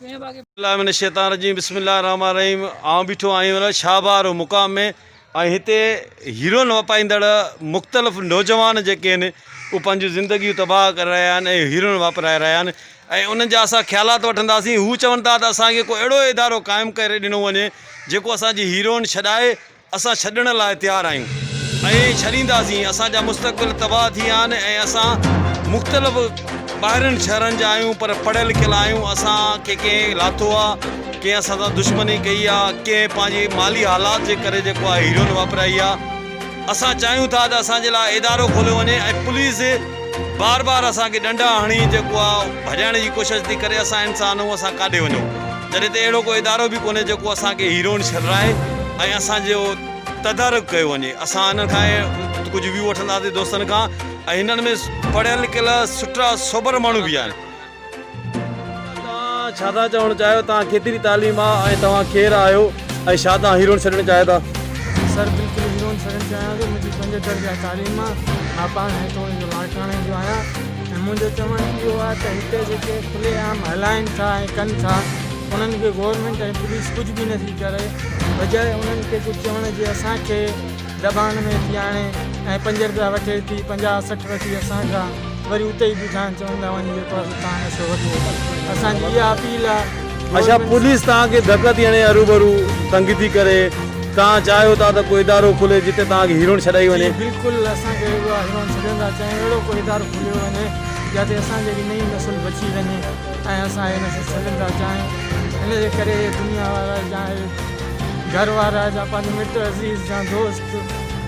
بالله من الشيطان الرجيم بسم الله الرحمن الرحيم آئون بيٺو آهيان هن شاهبار مقام ۾ ۽ هتي هيروئن واپاريندڙ مختلف نوجوان جيڪي آهن اهي پنهنجون زندگيون تباهه ڪري رهيا آهن ۽ هيروئن واپرائي رهيا آهن ۽ انهن جا اسان خيالات وٺنداسين هو چون ٿا ته اسانکي ڪو اهڙو ادارو قائم ڪري ڏنو وڃي جيڪو اسانجي هيروئن ڇڏائي اسان ڇڏڻ لاء تيار آهيون ۽ ڇڏينداسين، اسان جا مستقبل تباهه ٿي ويا آهن ۽ اسان مختلف ٻاهرين شهرن جا آهيون پر پڙهيل لکيل آهيون، اسان کي ڪنهن لاٿو آهي، ڪنهن اسان سان دشمني ڪئي آهي، ڪنهن پنهنجي مالي حالات جي ڪري جيڪو آهي هيروئن واپرائي آهي، اسان چاهيون ٿا ته اسان جي لاء ادارو کوليو وڃي ۽ پوليس بار بار اسان کي ڏنڊا هڻي جيڪو آ ڀڄائڻ جي ڪوشش ٿي ڪري اسان انسان آهيون اسان ڪاڏي وڃون جڏهن ته اهڙو ڪو ادارو به ڪونهي جيڪو اسان کي هيروئن ڇڏرائي ۽ اسان جو تدارڪ ڪيو وڃي اسان انهن کان ڪجهه ويو وٺنداسين دوستن کان ۽ هنن ۾ پڙهيل لکيل سٺا سوبر ماڻهو به آهن. توهان ڇا ٿا چوڻ چاهيو توهان ڪيتري تعليم آ ۽ توهان ڪير آهيو ۽ ڇا توهان هيروئن ڇڏڻ چاهيو ٿا. جي سر بلڪل هيروئن ڇڏڻ چاهيان ٿو منهنجي پنج درجا تعليم آ مان پاڻ هتو جو لاڙڪاڻي جو آهيان ۽ منهنجو چوڻ اهو آ ته هتي جيڪي کلي عام هلائن ٿا ۽ ڪن ٿا انهن کي گورنمينٽ ۽ پوليس ڪجهه به نٿي ڪري بجاء انهن کي ڪجهه چوڻ جي اسان کي دٻاڻ ۾ ٿي آڻي ۽ پنج رپيا وٺي ٿي 50 60 وٺي اسان کان وري اتي ئي بيٺا آهن چون ٿا وڃي جيڪو آهي سو توهان نشو وٺو اسان جي اها اپيل آهي. اڇا پوليس توهان کي ڌڪ ٿي هڻي هروڀرو تنگ ٿي ڪري توهان چاهيو ٿا ته ڪو ادارو کلي جتي توهان کي هيروئن ڇڏائي وڃي. جي بلڪل اسان کي اها هيروئن ڇڏڻ ٿا چاهيون اهڙو ڪو ادارو کليو وڃي جتي اسان جهڙي نئين نسل بچي وڃي ۽ اسان هي نشو ڇڏڻ ٿا چاهيون ان جي ڪري دنيا وارا يا گهر وارا يا پنهنجو مٽ عزيز يا دوست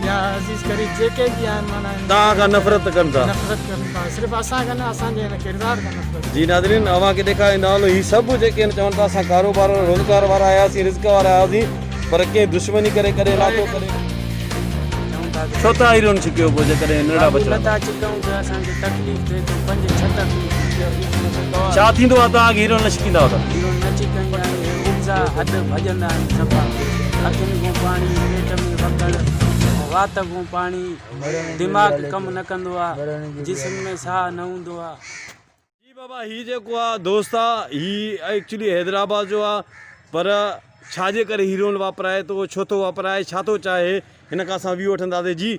يا عزيز قريب جيڪي به آهن معنيٰ توهان کان نفرت ڪن ٿا. نفرت ڪن ٿا صرف اسان کان نه اسان جي هن ڪردار کان نفرت جي ناظرين اوهان کي ڏيکاريندا هلون هي سڀ جيڪي آهن چون ٿا اسان ڪاروبار وارا روزگار وارا آياسين رزق وارا آياسين پر ڪنهن دشمني ڪري ڪڏهن لاٿو ڪڏهن ڇو ٿا هيروئن ڇڪيو پوء جيڪڏهن ننڍڙا ٻچڙا نٿا ڇڪون ته اسان کي تڪليف ٿئي ٿو پنج ڇهه تڪليف ڇا ٿيندو آهي توهان کي هيروئن نه ڇڪيندا آهيو ته هيروئن نه ڇڪندا آهيون هي اگزا حد ڀڄندا آهن صفا اکين کان پاڻي پيٽ ۾ وڪڙ وات کان پاڻي دماغ ڪم نه ڪندو آ جسم ۾ ساهه نه هوندو آ. جي بابا هي جيڪو آ دوست آ هي ايڪچولي حيدرآباد جو آ پر ڇا جي ڪري هيروئن واپرائي ٿو ڇو ٿو واپرائي ڇا ٿو چاهي هن کان اسان ويو وٺنداسي جي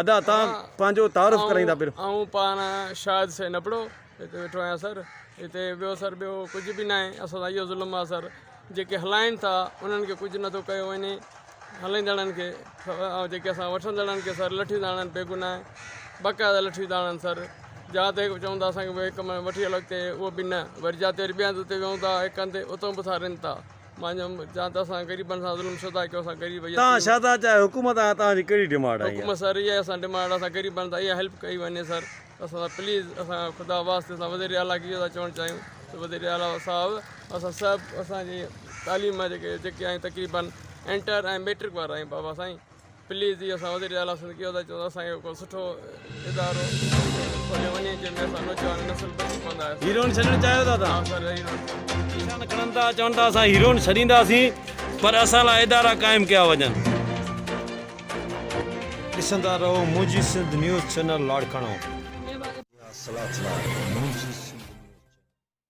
ادا تان پنهنجو تعارف ڪرائيندا پهريون. آئون پاڻ شاهد حسين ابڙو هتي ويٺو آهيان سر هتي ٻيو سر ٻيو ڪجهه به ناهي اسان سان اهو ظلم آ سر جيڪي هلائين ٿا انهن کي ڪجهه نٿو ڪيو وڃي هلائيندڙن کي ۽ جيڪي اسان وٺندڙن کي سر لٺيون ٿا هڻن بيگناهه باقاعده لٺيون ٿا هڻن سر جاتي هڪ چون ٿا اسانکي هڪ وٺي هلو اڳتي اهو به نه وري جاتي وري ٻئي هنڌ تي ويهون ٿا هڪ هنڌ اتو به ٿا رن ٿا مانجو جا ته اسان غريبن سان ظلم ڇو ٿا ڪيو اسان غريب يتيم تان ڇا ٿا چاهيو حڪومت کان توهان جي ڪهڙي ڊمانڊ آهي حڪومت سر اها اسان ڊمانڊ اسان غريبن سان اها هيلپ ڪئي وڃي سر اسان سان پليز اسان خدا واسطي اسان وزير اعليٰ کي اهو ٿا چوڻ چاهيون ته وزير اعليٰ صاحب اسان سڀ اسان جي تعليم جيڪي جيڪي آهيون تقريبن انٽر ۽ ميٽرڪ وارا آهيون بابا سائين پليز اهو اسان وزير اعليٰ سنڌ کي اهو ٿا چئون اسان کي ڪو سٺو ادارو کوليو وڃي جنهن ۾ اسان نوجوان نسل بچي پوندا هيروئن ڇڏڻ چاهيو ٿا توهان؟ ها سر هيروئن نشان کڻن ٿا چون ٿا اسان هيروئن ڇڏينداسين پر اسان لاء ادارا قائم ڪيا وڃن. ڏسندا رهو منهنجي سنڌ نيوز چينل لاڙڪاڻو. سلات لاء منهنجي.